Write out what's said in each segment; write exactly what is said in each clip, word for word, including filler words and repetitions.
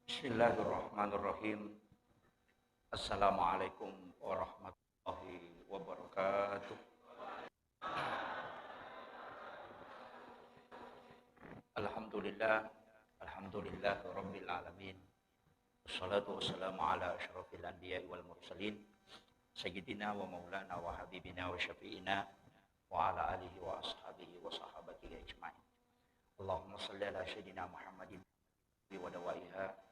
Bismillahirrahmanirrahim. Assalamualaikum warahmatullahi wabarakatuh. Alhamdulillah, alhamdulillah rabbil alamin. Wassalatu wassalamu ala asyrafil anbiya'i wal mursalin, sayyidina wa maulana wa habibina wa syafi'ina wa ala alihi wa ashabihi wa sahabatihi ajma'in. Allahumma salli ala sayyidina Muhammadin wa dawaiha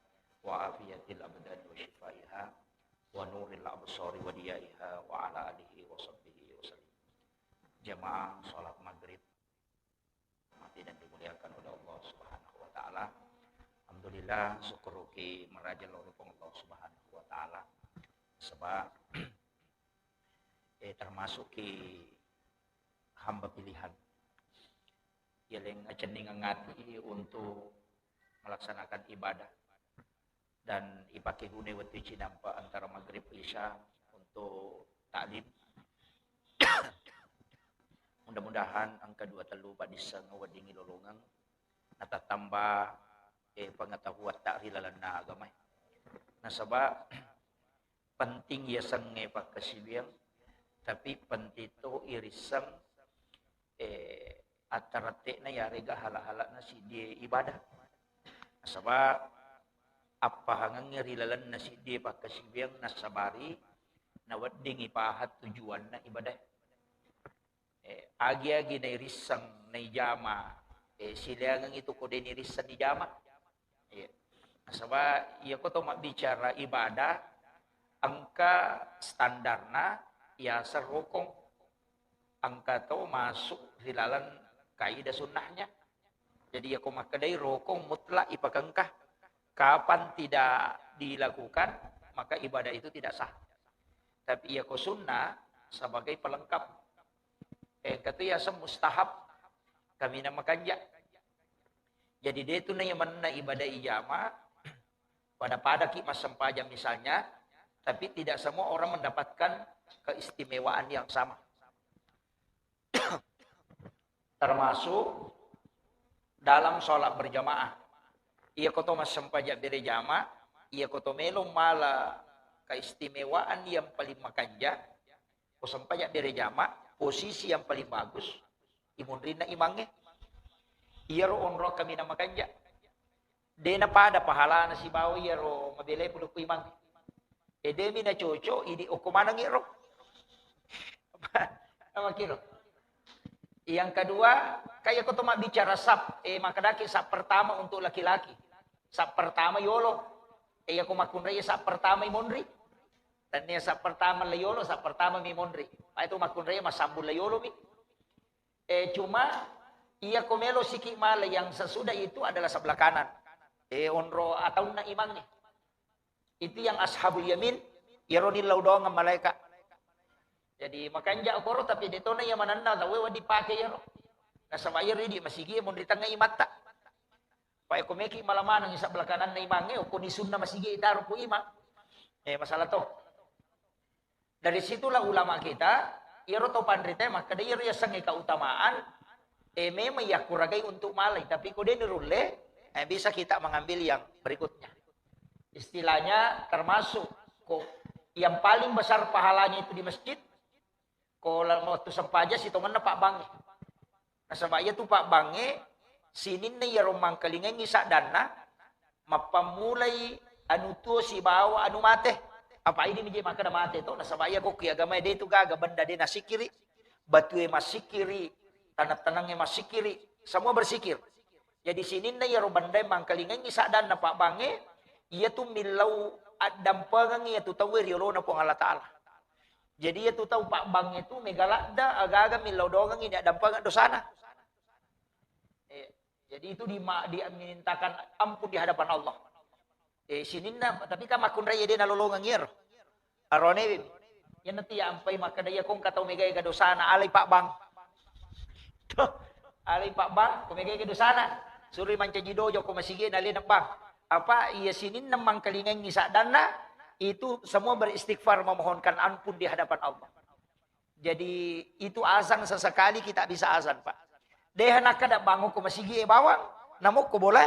wa afiyatil abdani wa syifaiha wa nuril absari wa diyaiha wa ala alihi wa sahbihi wa sallim. Jamaah salat maghrib, mati dan dimuliakan oleh Allah Subhanahu wa Ta'ala. Alhamdulillah, syukuruki maraja lorukong Allah Subhanahu wa Ta'ala. Sebab eh, termasuk ki hamba pilihan. Yaleng acenningeng ati untuk melaksanakan ibadah dan ipake guna waktu cinampa antara maghrib isya untuk taklim. Mudah-mudahan engka dua tellu paddisseng weddingi lolongeng natattamba eh, pengetahuan tak ri lalenna agama. Nasaba penting yasengnge pakkasiwiang, tapi penting to irisseng eh, attaratte'na yarega hala-hala'na siddie ibadah. Nasaba appahangengnge ri lalenna siddie pakkasiwiang nasabari naweddingi pahang tujuanna ibadah. Eh, agi-agi nairisseng naijama eh, sileangengngi tu ko de nirisseng nijama. Iya. Nasaba iyako to mabbicara ibadah engka standarna yaseng rokong, engka to masuk ri laleng kaidah sunnahnya. Jadi iyako makkedai rokong mutlak ipakengka, kapan tidak dilakukan maka ibadah itu tidak sah. Tapi iyako sunnah sebagai pelengkap. Eh, engka tu yaseng mustahab kaminang makanja. Jadi de tu naiya manna ibadah ijama pada-pada ki massempajang misalnya, tapi tidak semua orang mendapatkan keistimewaan yang sama. Termasuk dalam sholat berjamaah. Iyako to massempajang berjamaah, iyako to melo mala keistimewaan yang paling makanja, ko sempajang berjamaah, posisi yang paling bagus imunrinna imangnge. Iyaro onro kaminang makanja. De napada pahalana sibawa iyaro mabelai pole ko imangnge. Edemi nacoco, idi okko maneng iro. Apa kiro? Yang kedua, kayak ko to mabbicara sap, eh, makkedaki sap pertama untuk laki-laki. Sap pertama yolo. Eh, iyako makkunrai sap pertama imonri. Dan nia sap pertama la yolo, sap pertama mi monri. Pai tu makkunrai masambung la yolo mi. Eh, cuma iyako melo siki mala yang sesudah itu adalah sebelah kanan. Eh, onro ataunna imangnge. Itu yang ashabul yamin, iyaro nillau doang malaika. Jadi makanja koro tapi detona iya manenna tau wedding pake iyaro. Nasaba iyaro idi masigi monri tengnga imatta. Pai ko meki mala maneng sebelah kananna imangnge, okko ni sunna masigi itaro ko imang. Eh, masalah to. Dari situlah ulama kita, iyaro to panrita makkeda iyaro yasengnge keutamaan, eh, memang yakkuragai untuk malai, tapi ko de nirulle, eh, bisa kita mengambil yang berikutnya. Istilahnya termasuk ko yang paling besar pahalanya itu di masjid, ko la-, waktu sempajang sitongenna pabbangnge. Nasaba iyatu pabbangnge sininna iyaro mangkalingengngi saddanna, mappammulai anu tuo sibawa anu mate. Apa idi mije makkeda mate to? Nasaba iya ko ki agamae de tu gaga benda de nasikiri, batue masikiri, taneng-tanengnge masikiri, semua bersikir. Jadi sininna iyaro bendae mangkalingengngi saddanna pabbangnge, iyatu millau addampengengngi iyatu tauwe ri olona Puang Allah Ta'ala. Jadi iyatu tau pabbangnge tu mega ladda agaga millau doangengngi ni addampengeng dosana. Eh, jadi itu di ma-, di memintakan ampun di hadapan Allah. Eh, sininna, tapi kan makkunrai de nalolongeng iyaro. Arone, iyanatu iya ampai makkeda iya kong katau mega ega dosana, alai pabbang. Tuh, alai pabbang, ko mega ega dosana. Suroi mancaji dojo ko masigi na lena bang. Apa iya sininna mangkalingengngi saddanna, itu semua beristighfar memohonkan ampun di hadapan Allah. Jadi itu azan sesekali kita bisa azan, Pak. Deha nakkeda bangun ko masigi e bawang, namokko bola.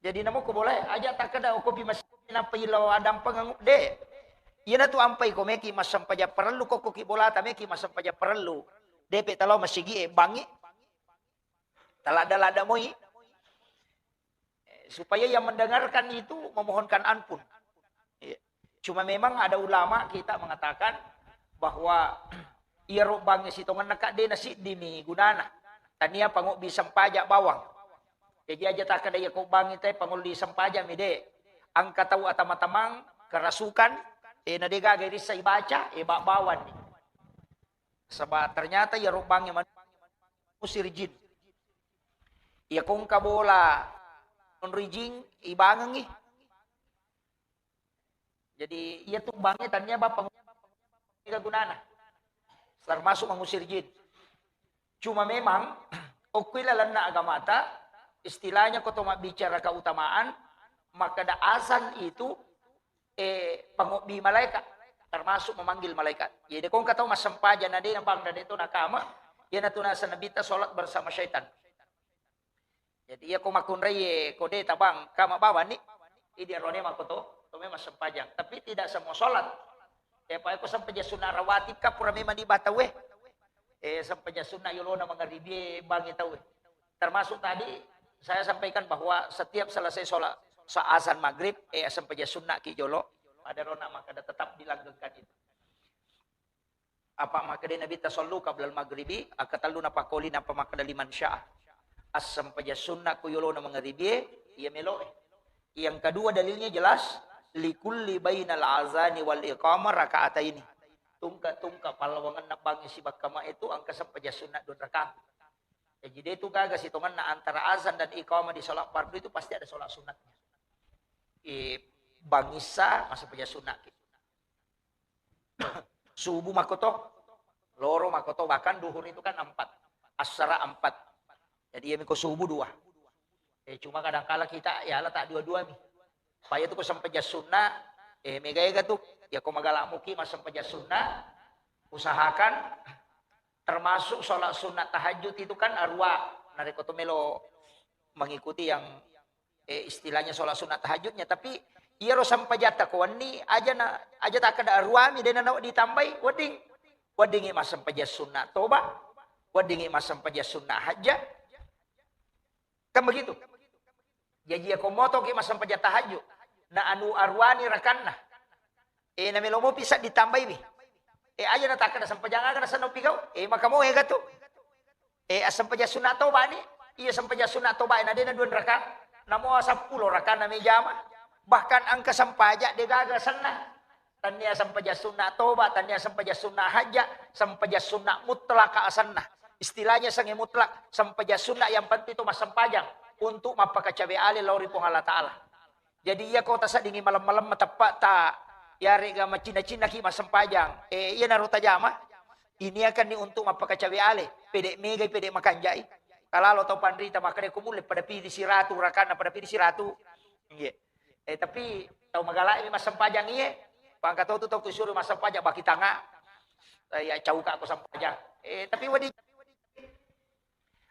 Jadi namo ko bola, aja takkeda okko pi masigi nappa ilo adampengeng, de. Iyana tu ampai ko meki massempajang parellu, kokko ki bolata meki massempajang parellu. Depe talo masigi e bangi. Taladda-ladda moi. Eh, supaya yang mendengarkan itu memohonkan ampun. Iya. Cuma memang ada ulama kita mengatakan bahwa iyaro bangnge sitongenna ka de nasiddi mi gunana. Tania pangobbi sempajang bawang. Jadi aja takkeda iya ko bangnge te pangolli sempajang mi de. Engka tau atama-tamang kerasukan, eh, na de gaga rissa ibaca, eh, ba-, bawang ni. Saba ternyata iyaro bangnge man-, musir jin. Iya ko engka bola onri jing ibangengi. Jadi iya tu bangnge tania bapang ega gunana. Termasuk mengusir jin. Cuma memang okkui lalenna agamata, istilahnya ko to mabbicara keutamaan, makkeda azan itu, eh, pangobbi malaikat, termasuk memanggil malaikat. Jadi ko engka tau massempajang na de nabang, na de to nakama, iyana tu naseng Nabitta sholat bersama syaitan. Jadi iya ko makkunrai, eh, ko de tabang kama bawang ni, idi arone makko to, to memang sempajang. Tapi tidak semua sholat. Eh, pa ko sempajang sunnah rawatib ka pura memang di batawe. Eh, sempajang sunnah yolona mangaribie bangi tau, eh. Termasuk tadi saya sampaikan bahwa setiap selesai sholat, sa-, azan maghrib, eh, sempajang sunnah ki jolo, pada rona maka tetap dilanggengkan itu. Apa makkeda Nabitta, "Sallu qablal maghribi", akkatellu napakkoli, nappa makkeda, "Liman syaa." Assempajang sunna ku yolona mangaribie, iya meloe. Yang kedua dalilnya jelas, "Likulli bainal azani wal iqamah raka'ataini." Tungka-tungka pallawangenna bangnge sibakka mae tu engka sempajang sunna dua rakaat. Jadi de tu gaga sitongenna antara azan dan iqamah di salat fardu itu pasti ada salat sunatnya. Eh, bangissa massempajang sunna ki. Subuh makoto, loro makoto, bahkan duhur itu kan empat, asara empat. Jadi iya miko subuh dua. Eh, cuma kadangkala kita ya ala tak dua-dua mi. Paya tu ko sempajang sunna, eh, mega-ega tu. Ya ko magala muki massempajang sunna, usahakan termasuk sholat sunat tahajud itu kan arwa. Narekko to melo mengikuti yang eh, istilahnya sholat sunat tahajudnya, tapi iyaro sempajatta ko wenni aja na, aja takkeda aruami, de na ditambai, wedding. Weddingi massempajang sunna toba, weddingi massempajang sunna hajja. Kan begitu? Jaji iya ko motoki massempajang tahajud, na anu aruani rakanna. Eh, na melo mopi sa ditambai mi. Eh, aja na takkeda sempajang aga na senno pigau. Eh, maka mo ega tu. Eh, assempajang sunna toba ni, iya sempajang sunna toba na dena dua rakaat, namoa seppulo rakaat na mejama. Bahkan engka sempajang de gaga senna. Tania sempajang sunna toba, tania sempajang sunna hajja, sempajang sunna mutlaka asenna. Istilahnya sange mutlak, sempajang sunna yang penting itu massempajang untuk mappakacawe ale lao ri Puang Allah Ta'ala. Jadi iya ko taseddingi malem-malem mateppa ta, yarega macinna-cinnaki massempajang. Eh, iya naro tajama. Ini akan ni untuk mappakacawe ale. Pede megai, pede makanjai. Kalalo tau panrita makkeda ko mulle pada pidi siratu rakanna, pada pidi siratu. Iya. Eh, tapi tau magala ini massempajang iye. Pangka tau tu tau kusuru massempajang baki tanga. Eh, ya cauka ko sempajang. Eh, tapi wadi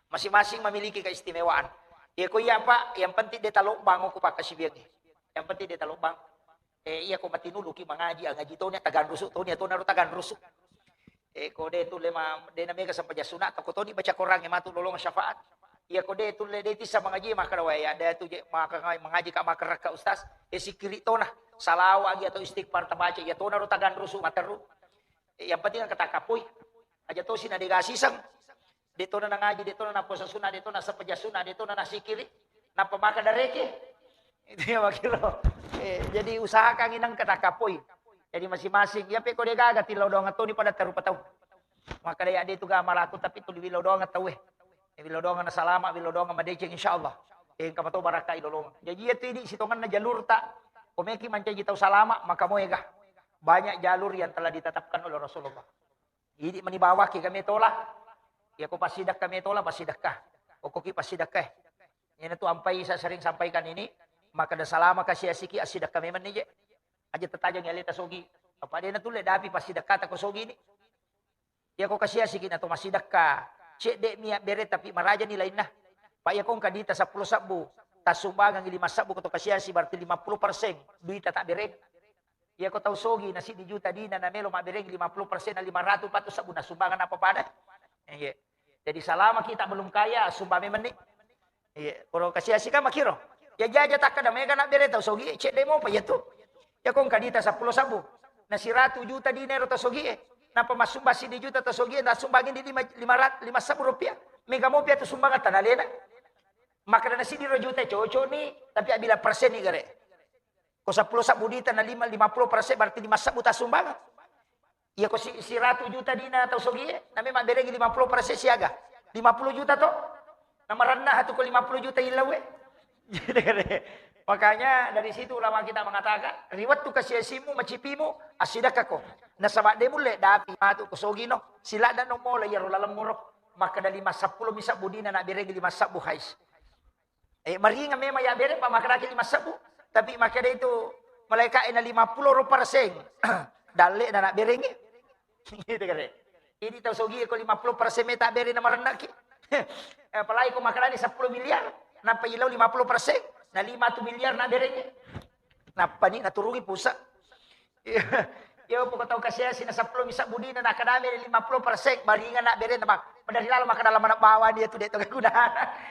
masing-masing memiliki keistimewaan. Iya ko iya, Pak, yang penting de talobbang ko pakkasibiangngi. Yang penting de talobbang. Eh, iya ko matinuluki mangaji, angaji toni taganrusu, toni atona ro taganrusu. Eh, ko de tulle ma, de na mega sempajang sunna, ko toni baca Quran e matu lolong syafaat. Iya ko de tulle de tissa mangaji, maka da waya, de tu je, maka mangaji ka maka rakka ustaz. Eh, sikiri tona, salawa agi atau istighfar tabaca, iya tona ro taganrusu materu. Eh, yang penting engka takkapoi. Aja tosi na de gasiseng. De tona nangaji, de tona naposa sunna, de tona sempajang sunna, de tona nasikiri. Nappa maka dareke. Itu ya makiro. Eh, jadi usahakan inang engka takkapoi. Jadi masing-masing. Iya pe ko de gaga tillau doang toni pada tarupa tau. Maka de ade tu ga malaku tapi tu liwillau doang tau eh. Willau doang na salama, willau doang madeceng insyaallah. Eh, engka mato barakka ilolong. Jadi iya tu idi sitonganna jalurta. Ko meki mancaji tau salama, maka moega. Banyak jalur yang telah ditetapkan oleh Rasulullah. Idi mani bawaki kami tola. Iya ko passidekka me tola, passidekka. Okkoki passidekka. Iyana tu ampai saya sering sampaikan ini, maka da salama kasi asiki assidekka memang ni je. Aja tetajang aleta sogi. Apa dena tulle dapi passidekkata ko sogi ni. Iya ko kasi asiki na to massidekka. Cedde mi abbere tapi maraja ni lainna. Pak iya ko engka dita seppulo sebbu. tasumbangengngi lima sebbu ko to kasiasi, berarti lima puluh persen duita tabbereng. Iya ko tau sogi na siddi juta dina na melo mabbereng lima puluh persen na lima ratu patu sebbu na sumbangan apa pada. Iya. Jadi selama kita belum kaya, sumbang memang ni. Iya, koro kasiasi kan makiro. Ya jaja takkada mega na bere tau sogi, cedde mopa iya tu. Ya ko engka dita seppulo sebbu. Na siratu juta dina ero tau sogi e. Napa massumbang siddi juta tau sogi e, na sumbangi di lima, lima rat-, lima sebbu rupiah. Mega mopi atu sumbangan tanalena. Makkeda na siddi ro juta cocok ni, tapi abila persen ni gare. Ko seppulo sebbu dita na lima, lima puluh persen berarti lima sebbu tassumbangeng. Iya ko si-, siratu juta dina tau sogi e, na memang mabberengi lima puluh persen siaga. Lima puluh juta to? Na marenna hatu ko lima puluh juta illau e. Makanya dari situ ulama kita mengatakan, ri wettu kasiasimu, macipimu, assidakkako. Nasaba de mulle dapi matu ko sogino, siladda no mola iyaro laleng muro. Makkeda lima seppulo mi sebbu dina na berengi lima sebbu hais. Eh, maringa memang ya bere pa makkeda ki lima sebbu, tapi makkeda itu malaika ena lima puluh ro persen. Dalle na na berengi. Gitu kan. Ini tau sogi ko lima puluh persen meta bere na marenna ki. Apalagi ko makkeda ni seppulo miliar, napa ilau lima puluh persen, na lima tu miliar na berengi. Napa ni naturungi pusat. Iya, iya, pokok tau kasiasi na seppulo mi sebbu dina na kadame lima puluh persen, maringa na bere na bang. Pada ri lalo maka dalam anak bawah dia tu dek tau guna.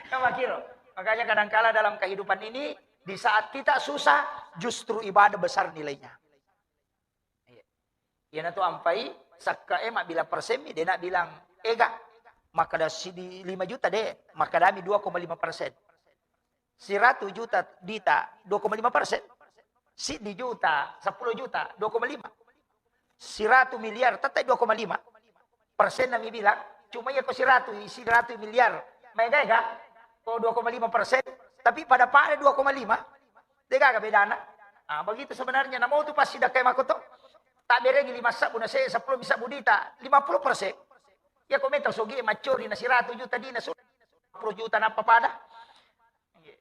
Kan makiro. Makanya kadangkala dalam kehidupan ini, di saat kita susah, justru ibadah besar nilainya. Iya. Iya na tu ampai, sakka e mabbila persen mi, de na bilang, ega, maka da sidi lima juta de, maka dami dua koma lima persen. Siratu juta dita, dua koma lima persen. Siddi juta, seppulo juta, dua koma lima. Siratu miliar, tette dua koma lima persen nami bilang, cuma iya ko siratu, siratu miliar. Mega-ega, ko dua koma lima persen, tapi pada-pada dua koma lima, degaga bedana. Ah, begitu sebenarnya, namo tu pasti dakai makoto. Tak beregi lima sebbu na se, seppulo mi sebbu dita, lima puluh persen. Ya ko meta sogi macori na siratu juta dina, seppulo juta napa pada.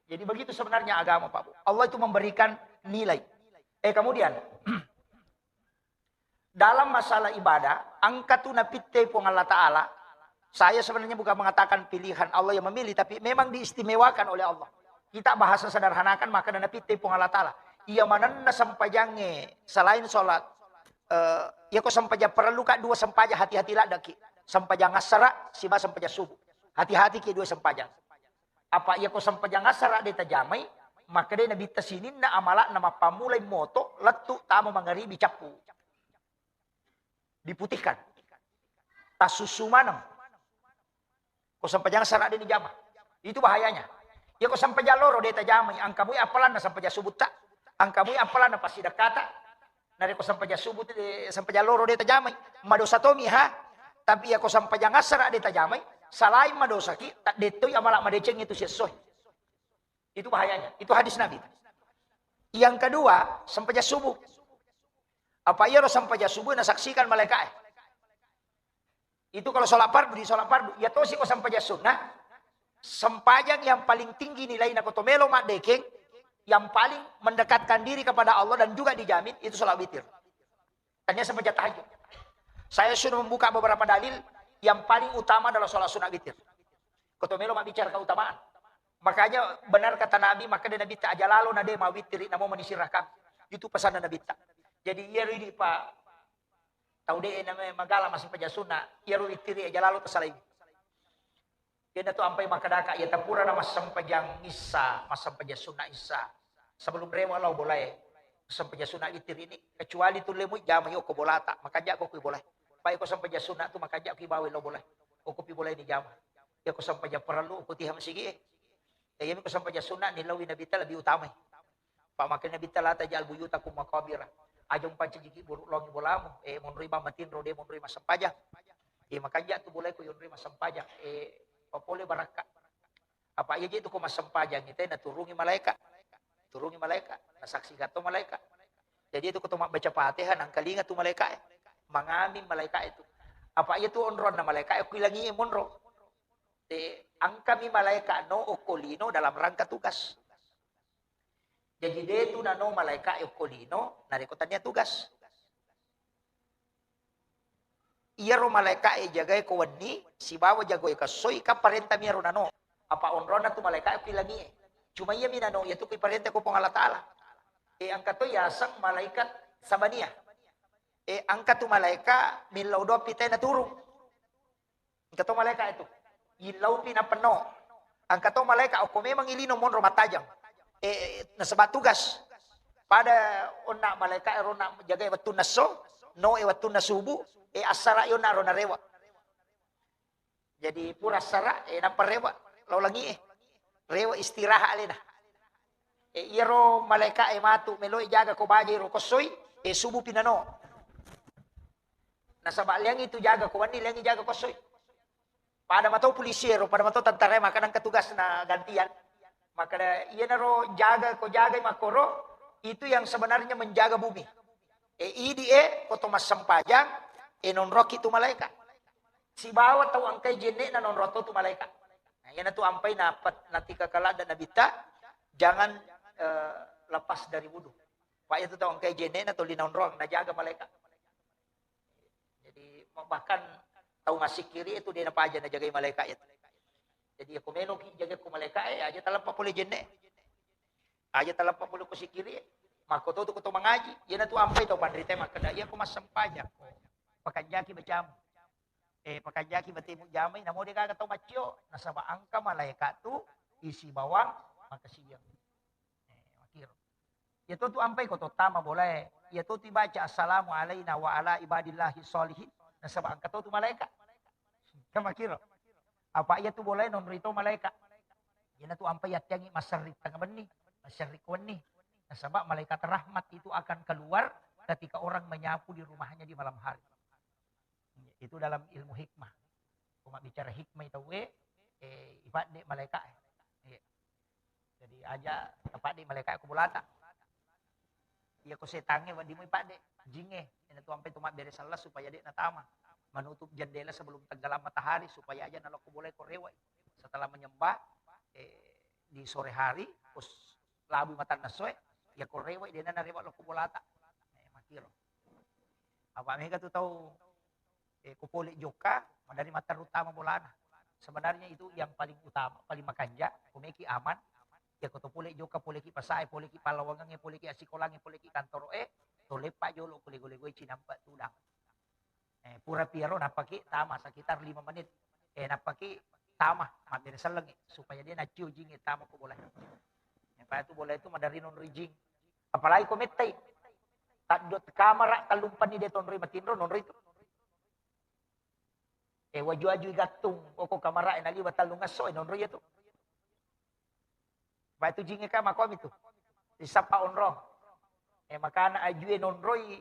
Jadi begitu sebenarnya agama, Pak Bu. Allah itu memberikan nilai. Eh, kemudian, dalam masalah ibadah, engka tu napitte Puang Allah Ta'ala. Saya sebenarnya bukan mengatakan pilihan Allah yang memilih, tapi memang diistimewakan oleh Allah. Kita bahasa sederhanakan, maka napitte Puang Allah Ta'ala. Iya manenna sempajangnge selain sholat, eh, iya ko sempajang perlu ka dua sempajang, hati-hati ladaki. Sempajang asara, siba sempajang subuh. Hati-hati ki dua sempajang. Apa iya ko sempajang asara de tajamai, maka de nabitta sininna amala'na mappammulai moto lettu tama mangaribi cappu. Diputihkan. Tassussu maneng. Ko sempajang asara de nijama. Itu bahayanya. Iya ko sempajang loro de tajamai, angkamui appalanna sempajang subutta, angkamui appalanna passidakkata, Narekko sempajang subuh tu, eh, sempajang loro de tajamai, madosa tomi ha. Tapi iya ko sempajang asara de tajamai, selain madosaki, tak dettoi amala madeceng itu sessoe. Itu bahayanya. Itu hadis Nabi. Yang kedua, sempajang subuh. Apa iya ro sempajang subuh nasaksikan malaikae? Itu kalau sholat fardu, di sholat fardu. Iya tosi ko sempajang sunnah, sempajang yang paling tinggi nilaina ko to melo maddekeng, yang paling mendekatkan diri kepada Allah dan juga dijamin, itu sholat witir. Tanya sempajang tahajud. Saya sudah membuka beberapa dalil yang paling utama adalah sholat sunat witir. Ko to melo mabbicara keutamaan. Makanya benar kata Nabi, maka dia Nabi ta aja lalo na de mawitiri namo manisirah kami. Itu pesan Nabi ta. Jadi iya ridi pa Tau de' na me-, magala massempajang sunna, iyaro wittiri aja lalo tasalaimi. Iyanatu ampai makkadaka, iya tapurana massempajang issa, massempajang sunna issa. Sebelum rewe lao bolae, massempajang sunna wittiri ni, kecuali tulle mui jama yokko bolata, makanja ko kui bolae. Pai ko sempajang sunna tu makanja kui bawa lao bolae. Okko pi bolae ni jama. Iya ko sempajang parellu, okko tiha masigi e. Iya mi ko sempajang sunna ni lawi Nabitta lebih utamai. Pammakkeda Nabitta, "La taj'al buyutakum maqabira." Aja umpancajiki buruk longi bolamu, eh, monroi bamma tinro, de monroi massempajang. Eh, makanja tu bolae ko yonroi massempajang, eh, papole barakka. Apa iya je tu ko massempajang, ite naturungi malaika. Turungi malaika, nasaksikan to malaika. Jadi itu ko to mabbaca Fatihah, nangkalinga tu malaika e. Mangami malaika itu. Apa iya tu onronna malaika e, kuilangi monro. Te, angkami malaika no okko lino dalam rangka tugas. Jaji, de tu nano malaika e okko lino, narekko tania tugas. Iyaro malaika e jagae ko wenni, sibawa jagoe ko essoi, kan parenta mi iyaro nano. Apa onronna tu malaika e okko langi e. Cuma iya minano, iya tu iparenta ko Puang Allah Ta'ala. E, engka to yaseng malaikat Sabaniyah. E, engka tu malaika millau doang pitae naturung. Engka to malaika itu. Yillaupi napenno. Engka to malaika okko memang ilino monro mattajang. E, nasaba tugas. Pada onna malaika ero na jagai wettunna esso, no e wettunna subuh, e assara onna ro narewa. Jadi pura assara, e nappa rewa lao langi e. Rewa istirahat alena. E, iyaro malaika e matu meloi jaga ko baja ro kossoi, e subuh pinano. Nasaba liangi tu jaga ko wenni, liangi jaga ko essoi. Pada mato polisi ero, pada mato tentara, maka nengka tugas na gantian. Maka iyanaro jaga ko jagai makkoro, itu yang sebenarnya menjaga bumi. E, idi e, ko to massempajang, e nonroki tu malaika. Sibawa tau engkai jenne'na nonro to tu malaika. Nah, iyana tu ampai na natika kala dan nabitta, jangan, eh, lepas dari wudu. Pak itu tau engkai jenne'na tuli nonroang, najaga malaika. Jadi, ma-, bahkan tau massikkiri itu de napaja najagai malaika itu. Jadi, ko meloki jaga ko malaika, e, aja taleppa pole jenne. Aja taleppa pole ko sikkiri, makko to tu ko to mangaji. Iyana tu ampai tau panrita makkeda, iya ko massempajang ko. Pakanjaki bacamu. E, pakanjaki batemu jamai, namo de gaga tau maccio. Nasaba engka malaika tu isi bawang makasiwiang. E, makiro. Iya to tu ampai ko to tama bolae. Iya to tu ibaca, "Assalamu alaina wa ala ibadillahi sholihin." Nasaba engka to tu malaika. Kan makiro. Apa iya tu bolae nonroi to malaika. Iyana tu ampai yattiangi maserri tengnga benni, maserri wenni. Nasaba malaikat rahmat itu akan keluar ketika orang menyapu di rumahnya di malam hari. Itu dalam ilmu hikmah. Ko mabbicara hikmah tauwe, e, ipadde malaika e. Iya. Jadi aja tapadde malaika ko bolata. Iya ko setangnge wedding mo ipadde, jingnge. Iyana tu ampai tu mabbere sallang supaya de natama. Menutup jendela sebelum tenggelam matahari supaya aja nalokko bolae ko rewai. Setelah menyembah, e, di sore hari, pos labu matanna essoe, iya ko rewai de na narewa lokko bolata. E, makiro. Apa mega tu tau, e, ko pole jokka, madari matteru tama bolana. Sebenarnya itu yang paling utama, paling makanja, ko meki aman, iya ko to pole jokka, poleki pasae, poleki pallawangengnge, poleki assikolangnge, poleki kantoroe, to leppa jolo ko lego-legoe cinampa tudang. E, pura piaro nappaki tama sekitar lima menit. E, nappaki tama, mabbere sellengngi, supaya de naccio jingnge tama ko bola. E, pa itu bola itu madari nonroi jing. Apalagi ko mettai. Taddo kamara tellumpenni de tonroi matinro, nonroi tu. E, waju-waju igattung, oko kamara e naliwa tellung esso, e, nonroi iya tu. Batu jingnge ka makomi tu. Disappa onrong. E, makana ajue nonroi,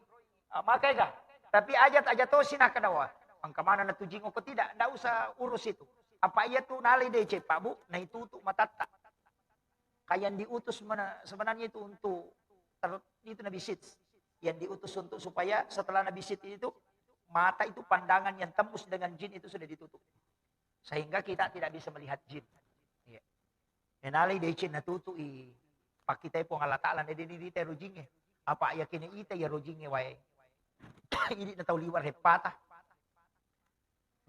a, maka ega. Tapi aja, aja tosi nakkedawa. Engka maneng na tu jing oko tidak, ndak usah urus itu. Apa iya tu nalai deceng, Pak Bu, naitutu matatta. Kayak yang diutus mana, sebenarnya itu untuk ter-, itu Nabi Sid. Yang diutus untuk supaya setelah Nabi Sid itu, mata itu pandangan yang tembus dengan jin itu sudah ditutup. Sehingga kita tidak bisa melihat jin. Iya. Menalai deceng natutu'i pakkitai Puang Allah Ta'ala, na deni rita ero jingnge. Apa yakin ita ya ero jingnge wae. Idi na tau liwa reppata.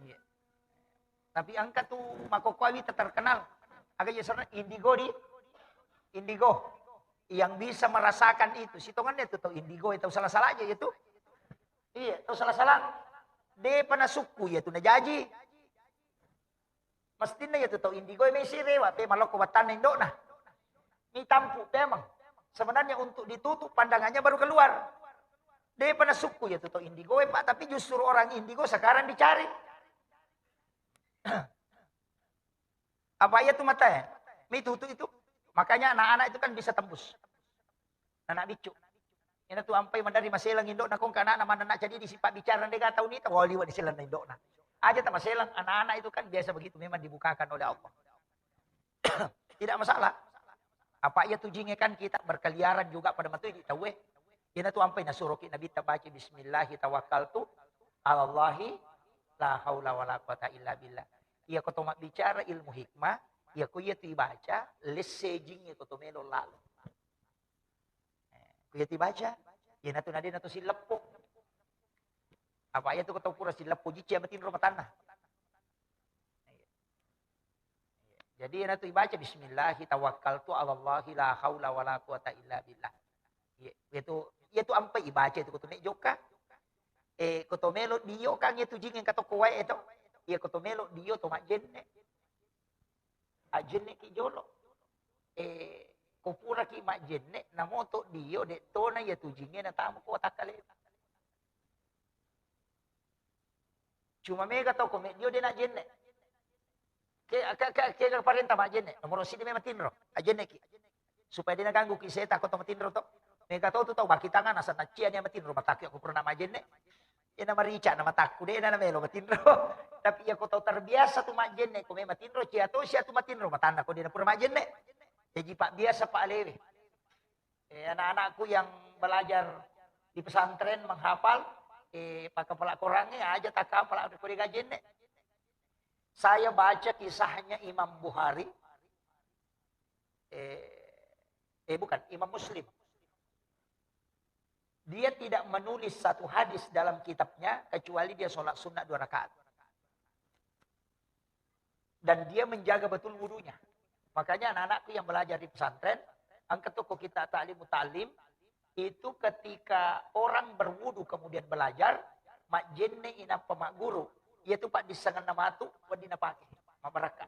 Iya. Tapi engka tu makokkoe wita terkenal. Aga ya sebenarnya indigo di, indigo. Yang bisa merasakan itu. Sitongannya tu tau indigo, tau salah-salah aja itu. Iya, tau salah-salah. De pernah sukku ya tu najaji. Mestinna iya tu tau indigo e mesi rewa, pe malokko wattanna indo'na. Mitampu pe amang. Sebenarnya untuk ditutup pandangannya baru keluar. Depa nasukku iya tu tau indigo e, Pak, tapi justru orang indigo sekarang dicari. Apa iya tu mata e? Mitutu itu. Makanya anak-anak itu kan bisa tembus. Anak biccu. Ina tu ampai madari maselang indo'na, kong kana na manna na jadi di sipa bicara de ga tau nita, wali wa diselang indo'na. Aja ta maselang, anak-anak itu kan biasa begitu, memang dibukakan oleh Allah. Tidak masalah. Apa iya tu jingnge kan kita berkeliaran juga pada matu di tauwe. Ina tu ampai nasuroki Nabi ta baca bismillahi tawakkaltu alallahi la haula wala quwata illa billah. Iya ko to mabbicara ilmu hikmah, iya ko iya tu ibaca, lesse jingnge ko to melo lalo. Eh, ko iya tibaca, iyanatu nadena to silleppo. Apa iya tu ko tau pura silleppo jicci matinro matanna. Jadi, iyanatu ibaca, "Bismillahi tawakkaltu 'alallahi la haula wala quwata illa billah." Iya, iyatu, iyatu ampai ibaca itu, ko to mejjokka. Eh, ko to melo dio kan iyatu jing engka to ko wae to. Iya, ko to melo dio to majjenne. Ajjenneki jolo. Eh, ko puraki majjenne, namo to dio, de tona iyatu jingnge natama ko watakkaleta. Cuma mega tau ko meddio de najjenne. Ke, ke, ke, ke parenta majjenne. Nomor sidi memang tinro. Ajjenneki. Supaya de naganggu ki seta ko to matinro to. Mega tau tu tau baki tangan asal naccia ni matinro, matakku ko pura majjenne. Ena marica na matakku de na melo matinro. Tapi iya ko tau terbiasa tu majjenne ko memang tinro, cia to sia tu matinro, matanna ko de na pura majjenne. Jadi pak biasa pak alewe. Eh, anak-anakku yang belajar di pesantren menghafal, eh, pakai pelak Qurannya aja tak hafal, ada kode gajenne. Saya baca kisahnya Imam Bukhari, eh, eh, bukan, Imam Muslim. Dia tidak menulis satu hadis dalam kitabnya kecuali dia sholat sunnah dua rakaat. Dan dia menjaga betul wudunya. Makanya anak-anakku yang belajar di pesantren, angkat toko kita taklim mutalim, itu ketika orang berwudu kemudian belajar, majjenne inappa magguru, iya tu paddissengenna matu, wedding napake, mabarakka.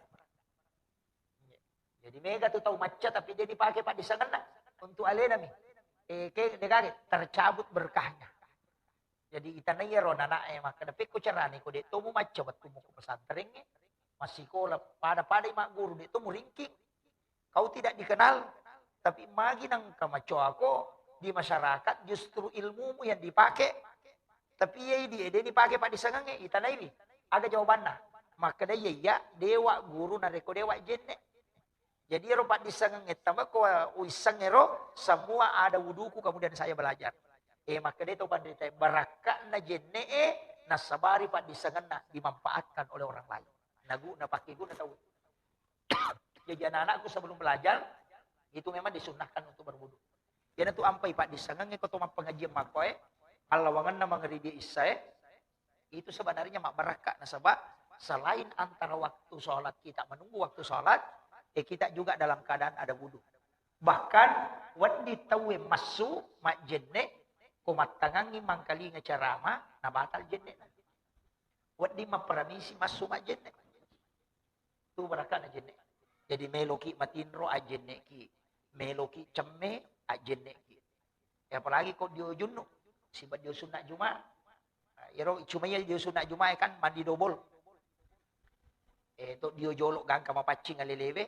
Jadi mega tu tau macca tapi dia dipake paddissengenna untuk alenami. Eh, ke, dekage, tercabut berkahnya. Jadi itanai iyaro nanae makkeda, "Pekko carani ko de to mumacca wettummu ko pesantrengnge, massikola pada-padai magguru, de to muringking. Kau tidak dikenal, tapi magi nangka macoako di masyarakat justru ilmumu yang dipakai." Tapi iya idi ede ni pake paddissengengnge, itanaiwi. Aga jawabanna? Makkeda iya, iya, dewa guru narekko dewa jenne. Jadi ero paddissengeng ettama ko uisseng ero, semua ada wuduku kemudian saya belajar. Eh, makkeda to panrita, barakka'na jenne'e, nassabari paddissengenna dimanfaatkan oleh orang lain. Nagu, napakkeguna tau. Jadi anak-anakku sebelum belajar, itu memang disunnahkan untuk berwudu. Iyanatu ampai paddissengengnge ko to mappengajian makkoe, allawangenna mangribi issae, itu sebenarnya mabbarakka, nasaba selain antara waktu sholat kita menunggu waktu sholat, eh, kita juga dalam keadaan ada wudu. Bahkan wedding tauwe massu majjenne, ko mattangangngi mangkalinga carama, nabatal jenne. Wedding mapparamisi massu majjenne. Tu barakka'na jenne. Jadi meloki matinro, ajjenneki. Meloki cemme, ajjenneki. Eh, apalagi ko dio junnu, siba dio sunna Juma. Nah, iyaro cuma iya dio sunna Juma kan mandi dobol. Eh, to dio jolo gangka mapaccing alelewe,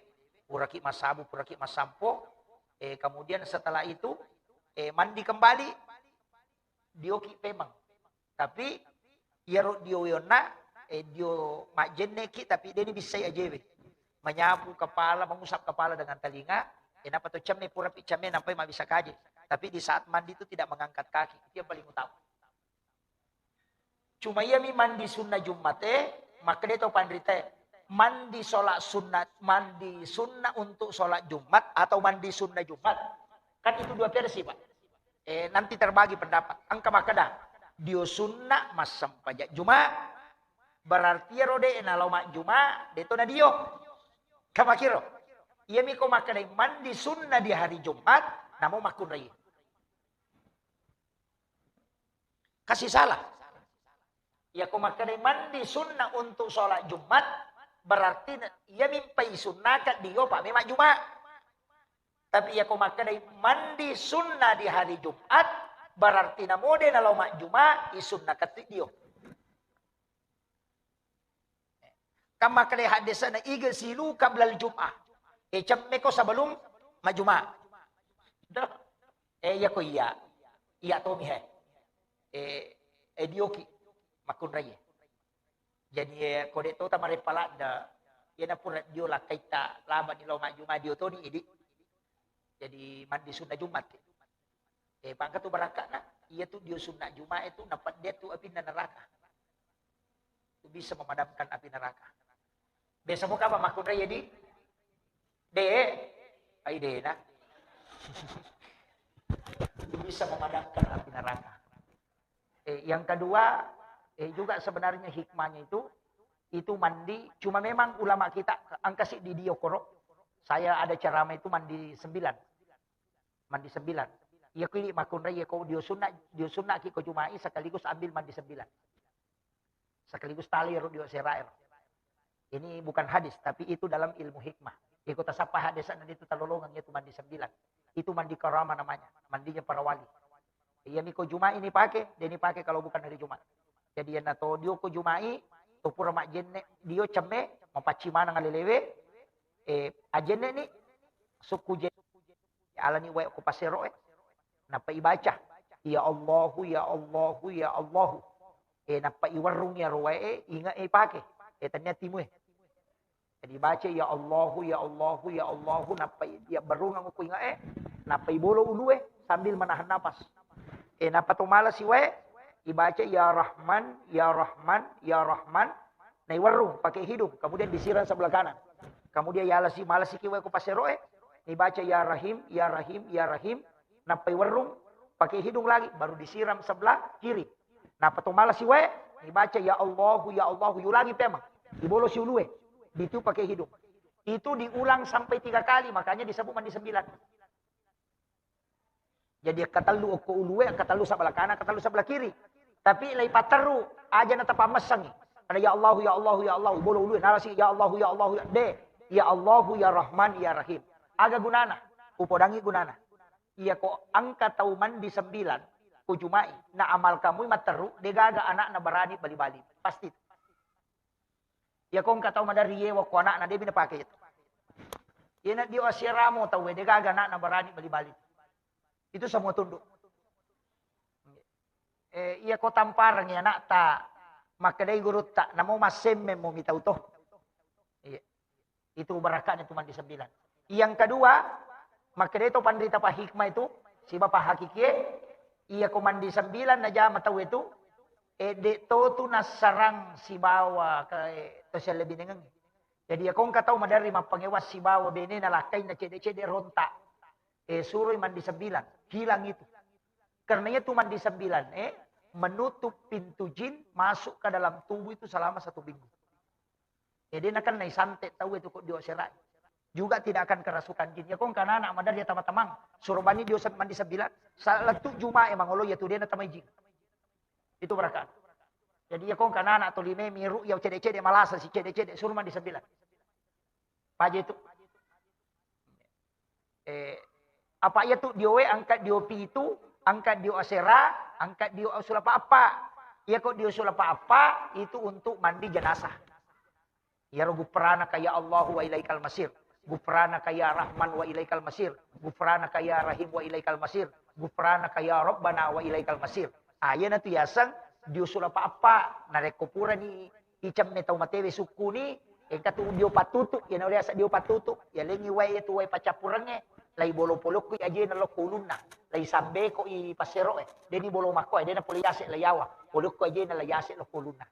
puraki massabu, puraki massampo. Eh, kemudian setelah itu, eh, mandi kembali, dioki pemeng. Tapi iyaro dio yonna, eh, dio majjenneki, tapi deni bissai ajewe. Menyapu kepala, mengusap kepala dengan telinga, eh, napa to cemme, purapi cemme, nampai mabisa kaje. Tapi di saat mandi itu tidak mengangkat kaki, itu yang paling utama. Cuma iyami mandi sunna Jummate, makkeda to panritae, mandi sholat sunnat, mandi sunnah untuk sholat Jumat atau mandi sunnah Jumat. Kan itu dua versi, Pak. Eh, nanti terbagi pendapat. Engka makkeda, dio sunna massempajang Juma, berarti ero de nalao majjuma, de to na dio. Kamakiro. Iyami ko makkeda mandi sunnah di hari Jumat, namo makkunrai. Kasih salah. Iya ko makkeda mandi sunnah untuk sholat Jumat, berarti na-, iya mimpai sunnaka dio pa memang Juma. Tapi iya ko makkeda mandi sunnah di hari Jumat, berarti namo de nalao majjuma, isunnaka tu dio. Kan makkeda hadisna, "Igsilu qablal jum'ah." Eh, cemmeko sebelum majjuma. Eh, iya ko iya. Iya tomi he. Eh, eh, dioki makkunrai. Jadi, eh, ko de to tamareppa ladde, iyana pura dio lakkaitta laba ni lao majjuma dio toni idi. Jadi mandi sunna Jumat. Eh, pangka tu barakka'na, iya tu dio sunna Juma itu napedde tu apinna neraka. Itu bisa memadamkan api neraka. Biasa mo kaba makkunrai ya di? De, ai de na. Itu bisa memadamkan api neraka. Eh, yang kedua, eh, juga sebenarnya hikmahnya itu, Itu mandi, cuma memang ulama kita angka siddi dio koro. Saya ada ceramah itu mandi sembilan. Mandi sembilan. Iya ko ili makkunrai, iya ko dio sunna, dio sunna ki ko Juma'i sekaligus ambil mandi sembilan. Sekaligus tali ro dio serair. Ini bukan hadis, tapi itu dalam ilmu hikmah. Iko tasappa hadis na itu talolongang itu mandi sembilan. Itu mandi karama namanya, mandinya para wali. Iya miko Juma'i ini pakai, dia ini pakai kalau bukan hari Jumat. Jadi yang nato dio ko Juma'i, to pura majjenne dio cemme, mapacci maneng alelewe, eh, ajenne ni sukku je alani wae ko pasero e. Nappa ibaca, "Ya Allahu, ya Allahu, ya Allahu." Eh, nappa iwerrung iyaro wae e, inge e pake. Eh, tania timu e. Jadi baca, "Ya Allahu, ya Allahu, ya Allahu," nappa i-, iya berrungang ko inge e, nappa ibolo ulue sambil menahan napas. Eh, nappa to malasi wae, ibaca, "Ya Rahman, ya Rahman, ya Rahman," naiwerrung pakai hidung, kemudian disiram sebelah kanan. Kemudian yalasi, malasi ki wae ko pasero e, nibaca, "Ya Rahim, ya Rahim, ya Rahim," nappa iwerrung pakai hidung lagi, baru disiram sebelah kiri. Nappa to malasi wae, nibaca, "Ya Allahu, ya Allahu," yulangi pemang, ibolo si ulue, ditu pakai hidung. Itu diulang sampai tiga kali, makanya disebut mandi sembilan. Jadi, akkatellu okko ulue, akkatellu sebelah kanan, akkatellu sebelah kiri. Tapi lai paterru, aja na tapammessangi. Ada, "Ya Allahu, ya Allahu, ya Allahu," bolo ulue, nalasi, "Ya Allahu, ya Allahu, ya," de. "Ya Allahu, ya Rahman, ya Rahim." Aga gunana? Upodangi gunana. Iya ko engka tau mandi sembilan, ko Juma'i, na amal kamui matterru, degaga anakna berani bali-bali. Pasti. Iya ko engka tau maderri yewa ko anakna, debi napake itu. Iyana dio asiramo tau, degaga anakna berani bali-bali. Itu semua tunduk. Eh, iya ko tampareng iya anakta, makkedai gurutta, "Namo massemmeng mo mitau to." Iya. Itu barakatnya itu mandi sembilan. Yang kedua, makkedai to panrita pa hikmah itu, siba pa hakikie, iya ko mandi sembilan najama tau itu, eh, de to tu nassarang sibawa ke, eh, to sellebinengeng. Jadi, iya ko engka tau maderri mappangewa sibawa benena lakkainna cede-cede rontak, eh, suroi mandi sembilan, hilang itu. Karena itu mandi sembilan, eh, menutup pintu jin masuk ke dalam tubuh itu selama satu minggu. Jadi, nakennai santet tau itu ko dio serai. Juga tidak akan kerasukan jin. Ya, ko engka anak maderri tama-tamang, suruh bani dio se-, mandi sembilan, salettu Jumae mangolo ya tu de natamai jin. Itu berkah. Jadi, iya ko engka anak toli me miru iya cede-cede malasa si cede-cede, suruh mandi sembilan. Paja itu. Eh, apa iya tu dio we angkat dio pitu, angkat dio asera, angkat dio sulapa apa. Iya ko dio sulapa apa itu untuk mandi jenazah. Iyaro gufranaka ya Allahu wa ilaikal masir. Gufranaka ya Rahman wa ilaikal masir. Gufranaka ya Rahim wa ilaikal masir. Gufranaka ya Rabbana wa ilaikal masir. Ah, iyanatu yaseng dio sulapa appa. Narekko purani icemme tau matewe sukkuni, engka tu dio pattutu, iyana riaseng dio pattutu. Yalengi wae, iyatu wae paccappurengnge, lai bolo polokko i ajena lokko ulunna, lai sambeko i passeroe, deni bolo makkoe, dena pole yase lai yawa, polokko ajena lai yase lokko ulunna.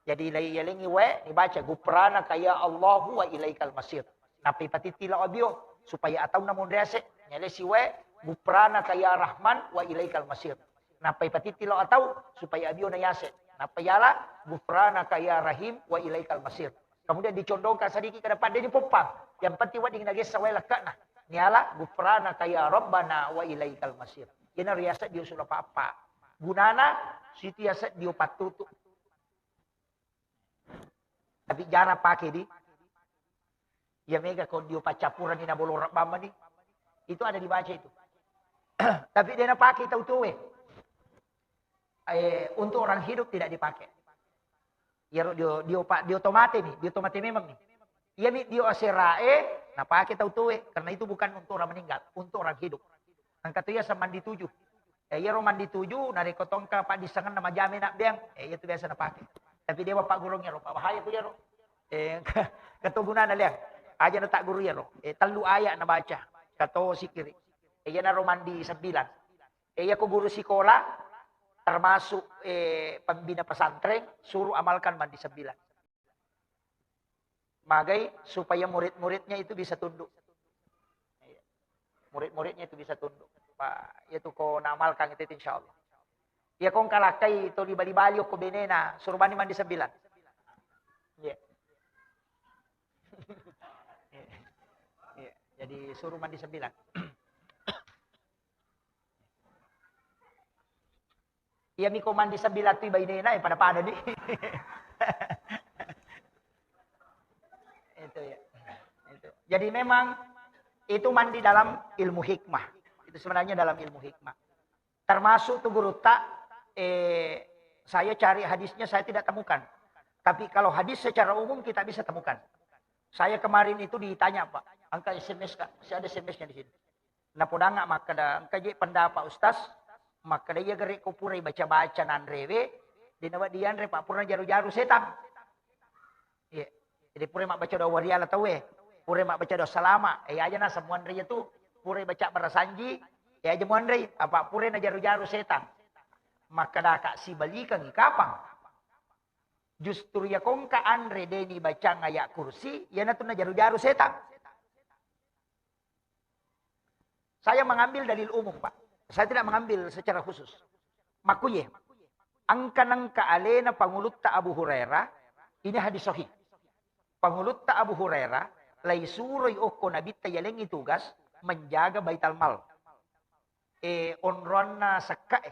Jadi, lai yalengi wae, nibaca, "Gufranaka ya Allahu wa ilaikal masir." Nappa ipatitti lao abio, supaya ataunna monri ase, nyalesi wae, "Gufranaka ya Rahman wa ilaikal masir." Nappa ipatitti lao atau, supaya abio na yase. Nappa yala, "Gufranaka ya Rahim wa ilaikal masir." Kemudian dicondongkan sedikit ke depan, deni poppang. Yang penting wedding nagessa wae lekkana. Niala, "Gufranaka ya Rabbana wa ilaikal masir." Iyana riaseng dio sulapa appa. Gunana, situ yaseng dio pattutu. Tapi jarang pake di. Iya mega ko dio paccappurani na bolo rabbang mani. Itu ada dibaca itu. Tapi de napake tau tuwe. Eh, untuk orang hidup tidak dipakai. Iyaro dio, dio pa-, dio tomate ni, dio tomate memang ni. Iya mi dio aserae, napake tau tuwe. Karena itu bukan untuk orang meninggal, untuk orang hidup. Engka tu yaseng mandi tuju. Eh, iyaro mandi tuju, narekko tongka paddisengenna majame nabbeang, eh, iyatu biasa napake. Tapi de wapagguruang iyaro, Pak, bahaya ku iyaro. Eh, engka, engka to gunana, Leang. Aja natagguru iyaro. Eh, tellu ayat nabaca. Kato sikiri. Eh, iyanaro mandi sembilan. Eh, iyako guru sikola, termasuk, eh, pembina pesantren, suruh amalkan mandi sembilan. Magai supaya murid-muridnya itu bisa tunduk. Iya. Murid-muridnya itu bisa tunduk. Pak, itu ko naamalkan itu, itu insya Allah. Iya, ko engka lakkai to di Bali-Bali, okko benena, suruh bani mandi sembilan. Iya. Jadi suruh mandi sembilan. Iya miko mandi sembilan tu bainena, eh, pada-pada nih. Itu ya. Itu. Jadi memang itu mandi dalam ilmu hikmah. Itu sebenarnya dalam ilmu hikmah. Termasuk tuh gurutta, eh, saya cari hadisnya saya tidak temukan. Tapi kalau hadis secara umum kita bisa temukan. Saya kemarin itu ditanya, Pak, angka S M S, Kak, saya ada S M S-nya di sini. Napodanga makkeda, engka je pendapat Ustaz, makkeda iya gare ko purai baca-baca nanrewe, dena wedding dianre, Pak, pura jaru-jaru setang. Iya. Jadi purai mabbaca doa wariala tauwe, purai mabbaca doa salama, eh, aja na semua anre tu, purai baca barasanji, eh, aja muanre, apa purai najaru-jaru setang. Makkeda ka sibalikangi kapang. Justru iya kongka anre deni bacang ayat kursi, iyanatu najaru-jaru setang. Saya mengambil dalil umum, Pak. Saya tidak mengambil secara khusus. Makkuye, engka nengka alena pangulutta Abu Hurairah, ini hadis sahih. Pangulutta Abu Hurairah, laisuroi okko Nabitta yalengngi tugas menjaga Baital Mal. Eh, onroanna sekka e,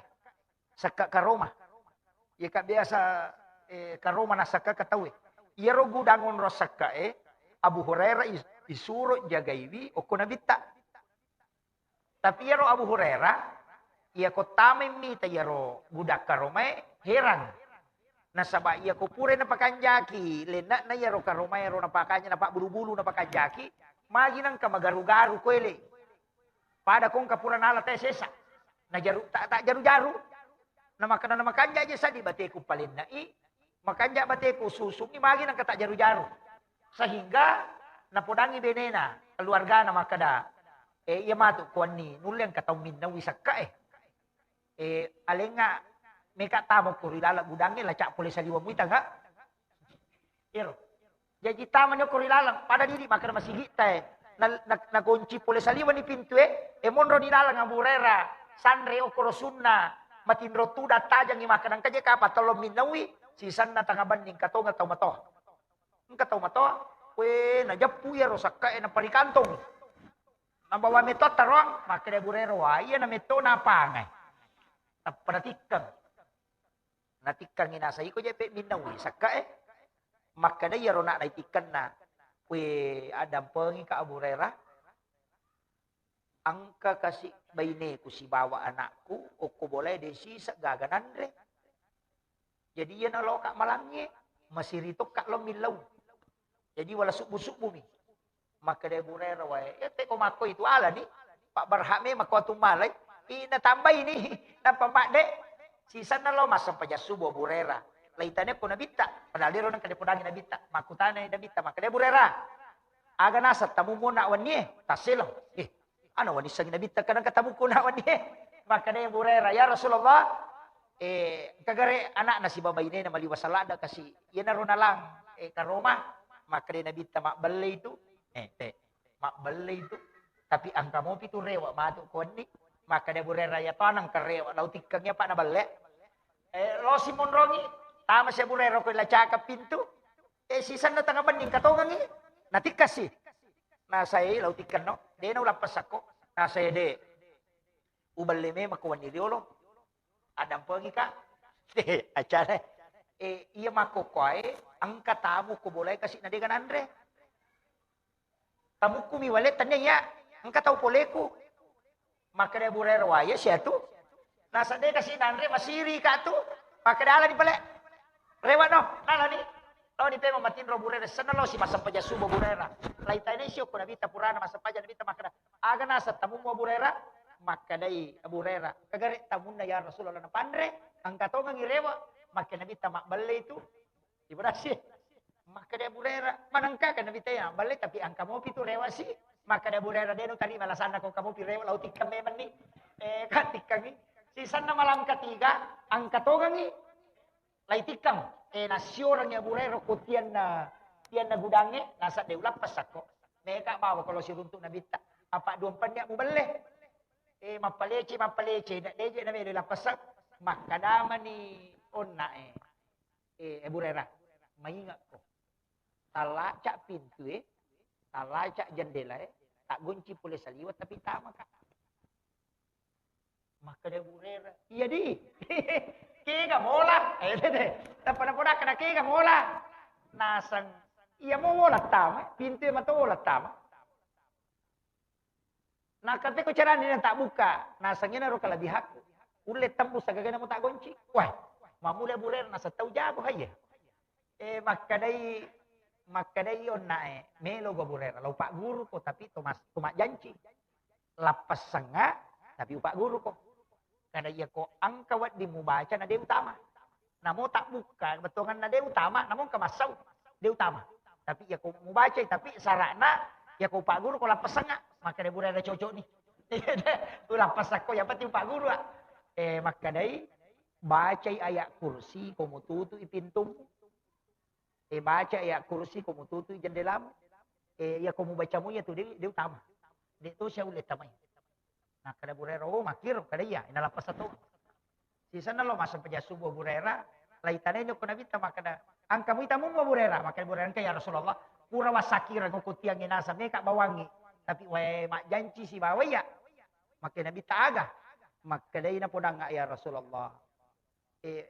sekka karoma. Iya ka biasa, eh, karoma na sekka ka tauwe. Iyaro gudang onro sekka e, Abu Hurairah is-, isuro jagaiwi okko Nabitta. Tapi iyaro Abu Hurairah, iya ko tamai mita iyaro gudang karomae, herang. Nasaba iya ko pura napakanjaki, lenna'na iyaro karomae ro napakanja, napabbulu-bulu napakanjaki, magi nangka magaru-garu ko ele. Pada kongka pura nala te sesa. Najaru, tak, tak jaru-jaru. Namakana namakanja aja sadi bateku palenna'i, makanja bateku susungi, magi nangka tak jaru-jaru. Sehingga napodangi benena, keluargana makkeda, eh, iya matu kuanni, nulle engka tau minnawi sekka e. Eh, alenga meka tamo ko ri laleng gudangnge, lacak pole saliweng muita ga? Ero. Jaji tamani okko ri laleng, pada didi makkeda masigitta e. Na, na, nagonci pole saliweng ni pintu e, e monro ni laleng Abu Hurairah, sanre okko ro sunna, matinro tudang tajangi makkeda engka je kapang tello minnawi, sisenna tengnga benni engka tongeng tau matoa. Engka tau matoa, we, najeppu iyaro sekka e naparikantongi. Nabawa metto taroang, makkeda Abu Hurairah, wa iya na metto napangai. Tappa natikkeng. Natikkangngi nasa iko je pe minnawi sekka e. Makkeda iyaro nak naitikkenna, we, addampengi ka Abu Hurairah, engka kasi baineku sibawa anakku okko bolae de siseng gaga nanre. Jadi iyana loka malangnge, masiri tokka lo millau. Jadi wala subbu-subbumi. Makkeda Abu Hurairah, wae, eh, te ko makko itu alani, Pak Barhame makko atu malai, ina tambai ni, nappa madde, sisenna lo massempajang subuh Abu Hurairah. Laitane ko Nabitta, padahal ero nengka dipodangi Nabitta. Makkutana Nabitta, makkeda Abu Hurairah, aga naseng tamummu nak wennie? Tasseleng. Eh, ana wanissengi Nabitta kadang katamuku nak wennie. Makkeda Abu Hurairah, ya Rasulullah, eh, kagare anakna sibawa bainena maliwa salada kasi, iyanaro nalang, eh, karoma. Makkeda Nabitta, mabbelle itu. Eh, te, mabbelle itu. Tapi engka mopi tu rewe matu ko wenni. Makkeda Abu Hurairah, ya to nengka rewe, lau tikkeng ya Pak naballe. Eh, lo si monrongi, tama si Abu Hurairah ko lacaka pintu. Eh, sisenna tengnga benni engka tongengi. Natikkasi. Nasae lau tikkenno, de na ulappessakko. Nasae de. Uballe memang ko wenni riolo. Addampengi ka. Eh, acana. Eh, iya makkokkoe, engka tamu ko bolae kasi na dega nanre. Tamukku mi wale, tania iya, engka tau poleku. Makkeda Abu Hurairah, waya sia tu. Nasa de kasi nanre, masiri ka tu. Makkeda alani pale. Rewa no, nalani. Lo ni pema matinro Abu Hurairah, senna lo si massempajang subuh Abu Hurairah. Laitane sio ko Nabitta purana massempajang Nabitta makkeda, aga naseng tamummu Abu Hurairah? Makkedai Abu Hurairah, kagare tamunna ya Rasulullah napanre, engka tongengi rewa. Makkeda Nabitta, mabbelle itu. Ibarasi. Makkeda Abu Hurairah, manengka ka Nabitta ya, balle tapi engka mopi tu rewa si. Makkeda Abu Hurairah, de no tarima alasanna ko engka mopi rewa, lau tikkeng memang ni. Eh, ka tikkengi. Sisenna malam ketiga, engka tongengi. Lai tikkeng. Eh, nasioreng Abu Hurairah ko tianna, tianna gudangnge, nasa de ulappessakko. Meka bawa kalau siruntuk Nabitta. Apa dua penyak mubelle. Eh, mappalece, mappalece, ndak deje na melo lappessang. Makkadamani onna e. Eh, Abu Hurairah, maingakko. Talaca pintu e, talaca jendela e, taggonci pole saliweng tapi tamaka. Makkeda Abu Hurairah, "Iya di, kega mola." Eh, tete, tappa napodakka na kega mola. Naseng, iya mo mola tama, pintu e mato mola tama. Nakapeko carana na tabbukka, naseng iyana ro kalabihakku. Ulle tembus sagagana mo taggonci. Wah, mamula Abu Hurairah naseng tau jago haye. Eh, makkedai, makkedai onna e, melo gua Abu Hurairah, lao pagguruko, tapi to mas-, to majjanci. Lappessengnga, tapi upagguruko. Kada iyako engka wedding mubaca na de utama. Namo tabbukka, bettuanganna de utama, namo engka massau, de utama. Tapi iyako mubacai, tapi syaratna iyako upagguruko lappessengnga, makkeda Abu Hurairah cocok ni. Ulappessakko, yang penting upagguru, ah. Eh, makkedai, bacai ayat kursi, ko mututu'i pintummu. Eh, baca ayat kursi, ko mututu'i jendelamu. Eh, iya ko mubacamu iya tu de, de utama. De to sia ulle tamai. Nakkeda Abu Hurairah, "Oh, makkiro," kada iya, nalappasa to. Sisenna lo massempajang subuh Abu Hurairah, laitanai ko Nabitta makkeda, "Engka muita mummu Abu Hurairah?" Makkeda Abu Hurairah, "Engka ya Rasulullah, pura wassakireng ko tiangnge naseng meka bawangngi, tapi wae majjanci sibawa iya." Makkeda Nabitta, "Aga?" Makkedai napodang, "Ya Rasulullah, eh,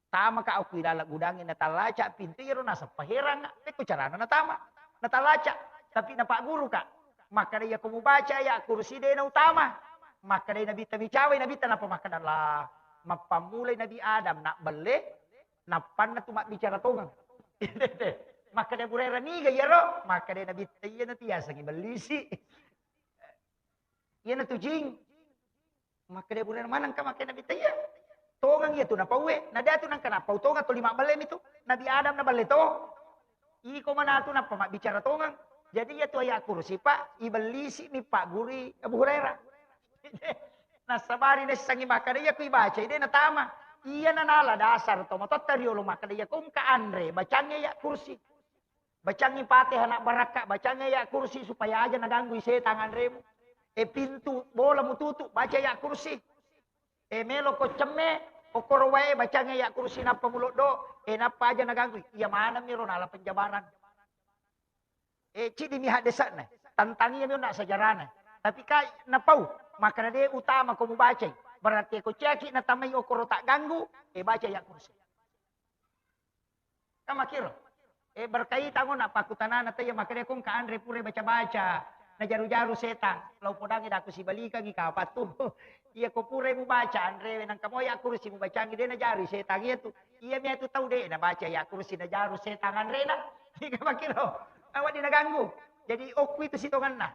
tamaka okko ilalang gudangnge, natallaca pintu, iyaro naseng paherang, pekko carana natama, natallaca, tapi napagguruka." Makkeda, "Iyako mubaca ayat kursi de nautama." Makkedai Nabitta, micawai Nabitta, nappa makkeda, "La, mappammulai Nabi Adam nabbelle, nappanna tu mabbicara tongeng." Makkeda Abu Hurairah, "Niga iyaro?" Makkeda Nabitta, "Iyana tu yasengnge bellisi. Iyana tu jing." Makkeda Abu Hurairah, "Manengka?" Makkeda Nabitta, "Iya. Tongeng iya tu napauwe. Na de tu nengka napau tongeng, tuli mabbelle mi tu. Nabi Adam naballe to. Iko manatu nappa mabbicara tongeng." Jadi iya tu ayat kursi, Pak, ibellisi mi paggurui Abu Hurairah. Nasabari naissengngi makkeda, "Iya ku ibacai de natama." Iya nanala dasar to matotta riolo makkeda, "Iya ko engka anre, bacangngi ayat kursi. Bacangngi Fatihah na barakka, bacangngi ayat kursi supaya aja naganggui setang anremu. Eh, pintu bola mututu, baca ayat kursi. Eh, melo ko cemme, okkoro wae, bacangngi ayat kursi nappa muloddo, eh, nappa aja naganggui." Iya maneng miro nala penjabaran. Eh, cidi mi haddesana, tentang iya mi onna sejarana. Tapi kai napau, makkeda de utama ko mubacai. Berarti ko ciaki natamai okkoro tagganggu, eh, baca ayat kursi. Kan makkiro. Eh, berkaitan ko napakkutanana taiya, makkeda ko engka anre pura baca-baca, najaru-jaru setang. Lao podangi daku sibalikangi kapattu. Iya ko pura mubaca anrewe, nangka mo ayat kursi mubacangi, de najaru setang iya tu. Iya mi tu tau de nabaca ayat kursi najaru setang anrena. Iya makkiro. Awak de naganggu. Jadi okku itu sitonganna.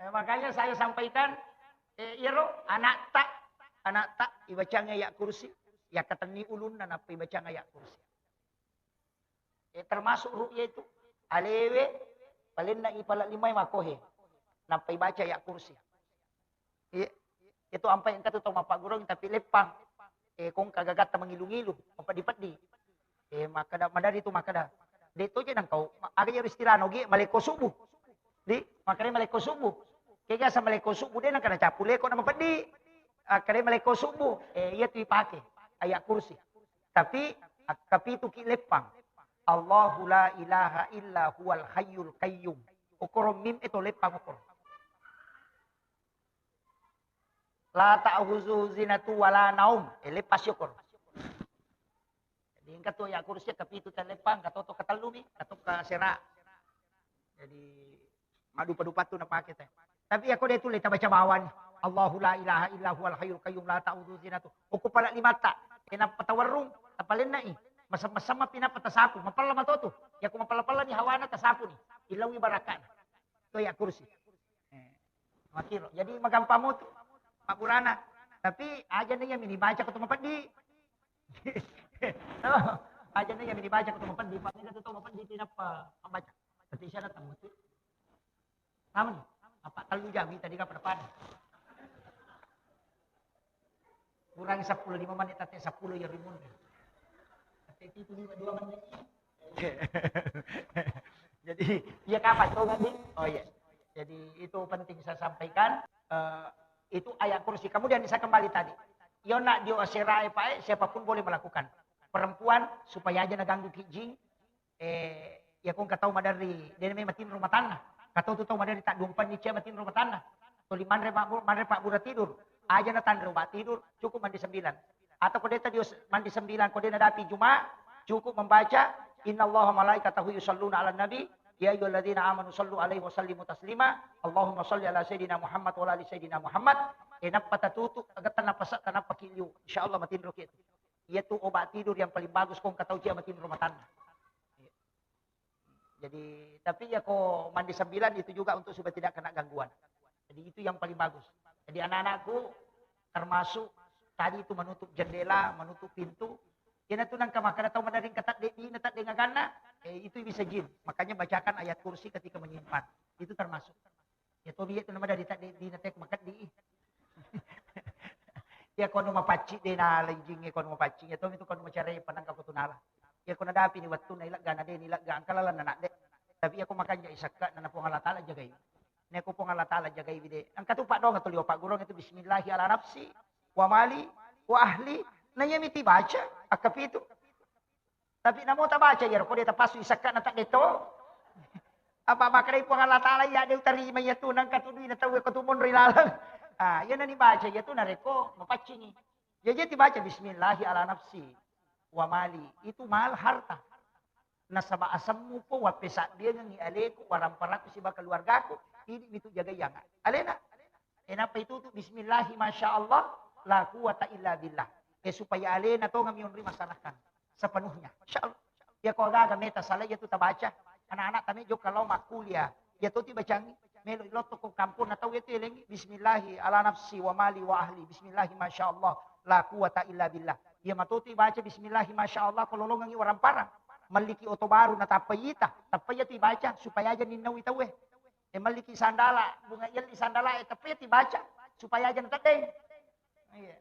Eh, makanya saya sampaikan, eh, iyaro anakta, anakta ibacangi ayat kursi, yakkatenni ulunna nappa ibacangi ayat kursi. Eh, termasuk ru'ya itu, alewe, palenna ipala limai makohe, nappa ibaca ayat kursi. Iya, itu ampai engka tu tau mappaggurung tapi leppang. Eh, kong kagagatta mangilu-ngilu, mapeddi-peddi. Eh, makkeda, madari tu makkeda, "De to je nangkau, ma-, aga iyaro istilahna ogi, malekko subuh." Di, makkeda malekko subuh. Kega sa malekko subuh, de nangka nacapu leko na mapeddi. Akkeda malekko subuh, eh, iya tu ipake ayat kursi. Tapi, akkapituki leppang. "Allahu la ilaha illa huwal hayyul qayyum." Okoro mim eto leppang okoro. "La ta'khuzuhu sinatun wa la naum." Eh, leppang syukur. Jadi engka tu ayat kursi kapitu telleppang, engka to, to katellumi, engka to kasera. Jadi madupa-dupa tu napake te. Tapi iyako de tulle tabaca bawani. "Allahu la ilaha illa huwal hayyul qayyum la ta'khudzuhu sinatun." Okko pala limatta, eh, nappa tawerrung, tapalennai. Masem-masem mapi nappa tasapu, mapella matotu. Iyako mapella-pella ni hawana tasapuni. Illawi barakana. To ayat kursi. Eh, makkiro. Jadi magampang mo tu pabburana. Tapi aja na iya mini baca ko to mapeddi. Oh, aja na iya mini baca ko to mapeddi, pa mega to mapeddi tinappa pabbaca. Tapi isana tammu tu. Sama ni. Apa tellu jam tadi ka pada-pada. Kurangi seppulo lima menit, tette seppulo ya rimun. Tette itu lima dua menit. Jadi, iya kapan tuh, Nabi? Oh iya. Jadi, itu penting saya sampaikan. Eh, itu ayat kursi. Kemudian saya kembali tadi. Yo nak dio aserae pae, siapapun boleh melakukan. Perempuan supaya aja naganggu ki jing. Eh, ya kong katau maderri, dia memang tin rumah tangga. Katau tu tau maderi tak dumpan ni cia matinro matanna. Tuli manre mabbu-, manre pabbura tidur. Aja na tanre obat tidur, cukup mandi sembilan. Atau ko deta dios mandi sembilan, ko dena dapi Juma, cukup membaca, "Innallaha malaikatahu yusalluna ala nabi, ya ayyuhalladzina amanu sallu alaihi wa sallimu taslima, Allahumma salli ala sayyidina Muhammad wa ala ali sayyidina Muhammad." E nappa tatutu, agak tanah pasak, tanah pakiliu. Insya Allah matinro ki. Iya tu obat tidur yang paling bagus, kong katau cia matinro matanna. Jadi, tapi ya ko mandi sembilan itu juga untuk supaya tidak kena gangguan. Jadi itu yang paling bagus. Jadi anak-anakku termasuk tadi itu menutup jendela, menutup pintu. Iyana tu nangka makkada tau madari engka tadde dina tadde ngaganna, eh, itu bisa jin. Makanya bacakan ayat kursi ketika menyimpan. Itu termasuk. Ya tobi itu nama dari tadde dina tek makeddi. Ya kono mapacci de na lejing, ya kono mapacci ya tobi tu kono macare panang ka kutunala. Ya kono dapi ni wattu na ilegga na de ni ilegga angka lalan na de. Tapi ya ko makanja isakka na Puang Allah Taala jagai. Ne ko Puang Allah Taala jagai de. Angka tu pak doang tu liwa pak gurung itu bismillahi ala nafsi wa mali wa ahli. Na iya miti baca akkapitu. Tapi namo tabaca iyaro, ko de tapassu isakka na tadde to. Apa makkedai Puang Allah Taala, iya de utarima iya tu nangka tu duina tau ko tu monro ilalang. Ah, iya nani baca iya tu narekko mapaccingi. Ya jadi baca bismillahi ala nafsi wa mali. Itu mal harta. Nasaba asemmu po wappesabbiangengi aleku waramparaku siba keluargaku. Ini mitu jagai yang alena. E nappa itutu bismillahi masya Allah la quwata illa billah. E supaya alena tongeng mi onri masalahkan sepenuhnya. Insya Allah. Ya ko gaga meta salah ya tu tabaca. Anak-anak tame jokka lao makkuliah. Ya tu tibacangi melo lotto ko kampung na tau ya tu elengi bismillahi ala nafsi wa mali wa ahli bismillahi masya Allah la quwata illa billah. Ya matotu baca bismillahi masya Allah ko lolongengi waramparang. Malliki oto baru na tappa ita, tappa ya tu baca supaya aja ninnau tauwe. E malliki sandala, bunga yelli sandala e tapi tibaca supaya aja nateddeng. Iya.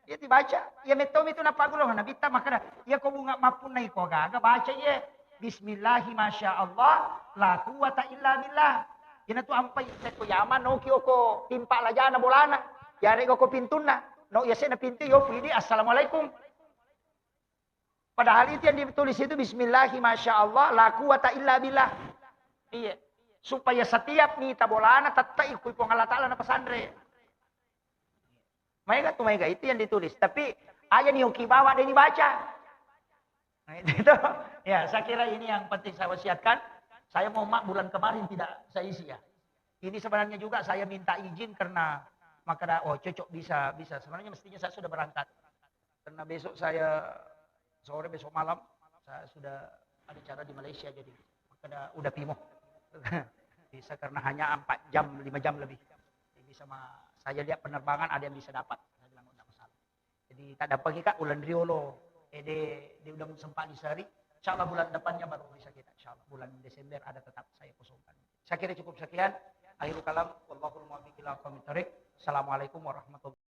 Iya tibaca. Iya mettomi tu napagulung nabitta makkeda, iya ko bunga mappunnai ko gaga baca iya. Bismillahi masya Allah la quwata illa billah. Ina tu ampai sekko yaman noki oko timpa lajana bolana. Yarega ko pintunna. No yasena pintu yo pidi assalamualaikum. Padahal itu yang ditulis itu bismillahi masya Allah la quwata illa billah. Iya. Supaya setiap mita bolana tettai kui Puang Allah Taala na pesanre. Maega tu maega itu yang ditulis. Tapi aja ni oki bawa deni baca. Nah, itu, itu. Ya, saya kira ini yang penting saya wasiatkan. Saya mohon maaf bulan kemarin tidak saya isi ya. Ini sebenarnya juga saya minta izin karena maka oh cocok bisa bisa. Sebenarnya mestinya saya sudah berangkat. Karena besok saya sore, besok malam saya sudah ada acara di Malaysia, jadi makanya udah pimo. Bisa karena hanya empat jam, lima jam lebih. Jadi bisa ma-, saya lihat penerbangan ada yang bisa dapat. Saya bilang, "Oh, nggak masalah." Jadi tak dapat kak ulan riolo, eh, de, de udah sempat di sehari. Insya Allah bulan depannya baru bisa kita. Insya Allah bulan Desember ada tetap saya kosongkan. Saya kira cukup sekian. Akhirul kalam, wallahul muwaffiq ila aqwamit thariq. Assalamualaikum warahmatullahi